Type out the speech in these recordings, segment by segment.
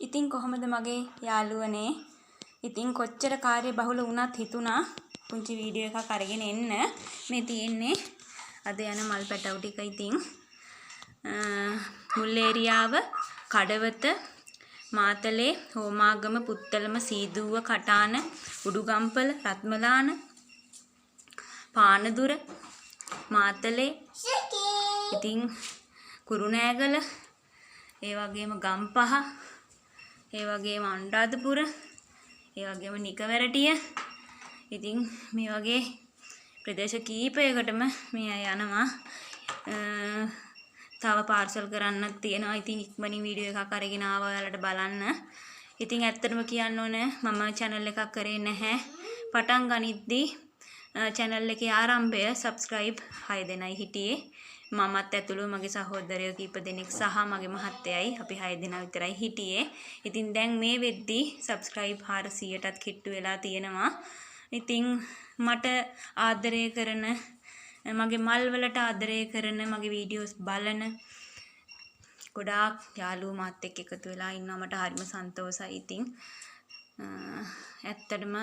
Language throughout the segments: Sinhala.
ඉතින් කොහොමද මගේ යාළුවනේ? ඉතින් කොච්චර කාර්ය බහුල වුණත් හිතුණා පුංචි වීඩියෝ එකක් අරගෙන එන්න. මේ තියෙන්නේ අද යන මල් පැටවු ටික. ඉතින් මුල්ලේරියාව, කඩවත, මාතලේ, හෝමාගම, පුත්තලම, සීදුව, කටාන, උඩුගම්පල, රත්මලාන, පානදුර, මාතලේ, ඉතින් කුරුණෑගල, ඒ වගේම ගම්පහ, ඒ වගේම අනුරාධපුර, ඒ වගේම නිකවැරටිය. ඉතින් මේ වගේ ප්‍රදේශ කීපයකටම මේ අය යනවා. තව පාර්සල් කරන්නත් තියෙනවා. ඉතින් ඉක්මනින් වීඩියෝ එකක් අරගෙන ආවා ඔයාලට බලන්න. ඉතින් ඇත්තටම කියන්න ඕන මම චැනල් එකක් කරේ නැහැ. පටන් ගනිද්දී චැනල් එකේ ආරම්භය සබ්ස්ක්‍රයිබ් 6 දෙනයි හිටියේ. මමත් ඇතුළු මගේ සහෝදරයෝ කීප දෙනෙක් සහ මගේ මහත්තයයි අපි 6 දෙනා විතරයි හිටියේ. ඉතින් දැන් මේ වෙද්දී සබ්ස්ක්‍රයිබ් 400ටත් කිට්ටු වෙලා තියෙනවා. ඉතින් මට ආදරය කරන, මගේ මල් වලට ආදරය කරන, මගේ වීඩියෝස් බලන ගොඩාක් යාළුවෝ මාත් එක්ක එකතු වෙලා ඉන්නවා. මට හරිම සන්තෝසයි. ඉතින් ඇත්තටම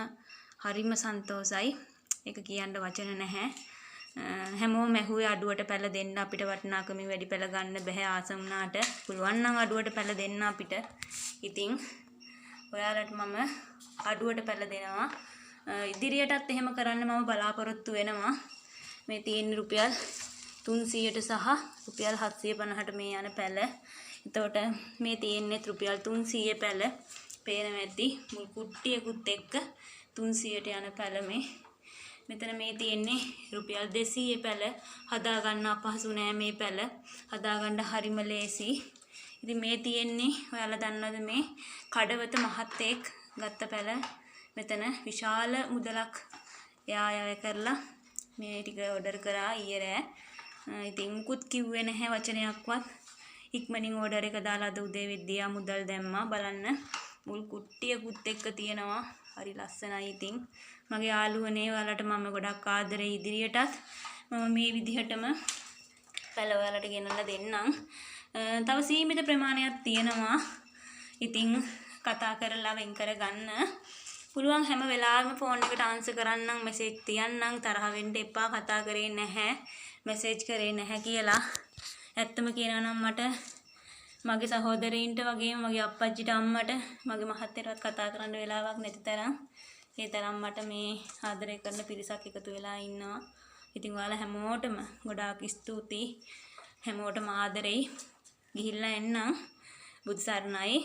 හරිම සන්තෝසයි. ඒක කියන්න වචන නැහැ. හැමෝම ඇහුවේ අඩුවට පැල දෙන්න අපිට, වටිනාකමින් වැඩි පැල ගන්න බැහැ, ආස වුණාට පුළුවන් නම් අඩුවට පැල දෙන්න අපිට. ඉතින් ඔයාලට මම අඩුවට පැල දෙනවා. ඉදිරියටත් එහෙම කරන්න මම බලාපොරොත්තු වෙනවා. මේ තියෙන රුපියල් 300ට සහ රුපියල් 750ට මේ යන පැල. එතකොට මේ තියෙන්නේ රුපියල් 300 පැල. පේනවා ඇති මුල් කුට්ටියකුත් එක්ක 300ට යන පැල මේ. මෙතන මේ තියෙන්නේ රුපියල් 200 පැල. හදාගන්න අපහසු නෑ මේ පැල. හදාගන්න හරිම ලේසි. ඉතින් මේ තියෙන්නේ ඔයාලා දන්නවද මේ කඩවත මහත්තයෙක් ගත්ත පැල. මෙතන විශාල මුදලක් එයා අය කරලා මේ ටික ඔඩර් කරා ඊයේ රෑ. ඉතින් මුකුත් කිව්වේ නැහැ වචනයක්වත්. ඉක්මනින් ඕඩර් එක දාලා අද උදේ වෙද්දී ආ මුදල් දැම්මා. බලන්න මුල් කුට්ටියකුත් එක්ක තියෙනවා. හරි ලස්සනයි. ඉතින් මගේ යාළුවනේ ඔයාලට මම ගොඩක් ආදරේ. ඉදිරියටත් මම මේ විදිහටම පැල ඔයාලට ගෙනල්ලා දෙන්නම්. තව සීමිත ප්‍රමාණයක් තියෙනවා. ඉතින් කතා කරලා වෙන් කරගන්න පුළුවන්. හැම වෙලාවෙම ෆෝන් එකට ආන්සර් කරන්නම්, මැසේජ් තියන්නම්. තරහ වෙන්න එපා කතා කරේ නැහැ, මැසේජ් කරේ නැහැ කියලා. ඇත්තම කියනවා නම් මට මගේ සහෝදරයින්ට වගේම මගේ අප්පච්චිට, අම්මට, මගේ මහත්තයටවත් කතා කරන්න වෙලාවක් නැති තරම්, ඒ තරම් මට මේ ආදරය කරන පිරිසක් එකතු වෙලා ඉන්නවා. ඉතින් ඔයාලා හැමෝටම ගොඩාක් ස්තුතියි. හැමෝටම ආදරෙයි. ගිහිල්ලා එන්නම්. බුදු සරණයි.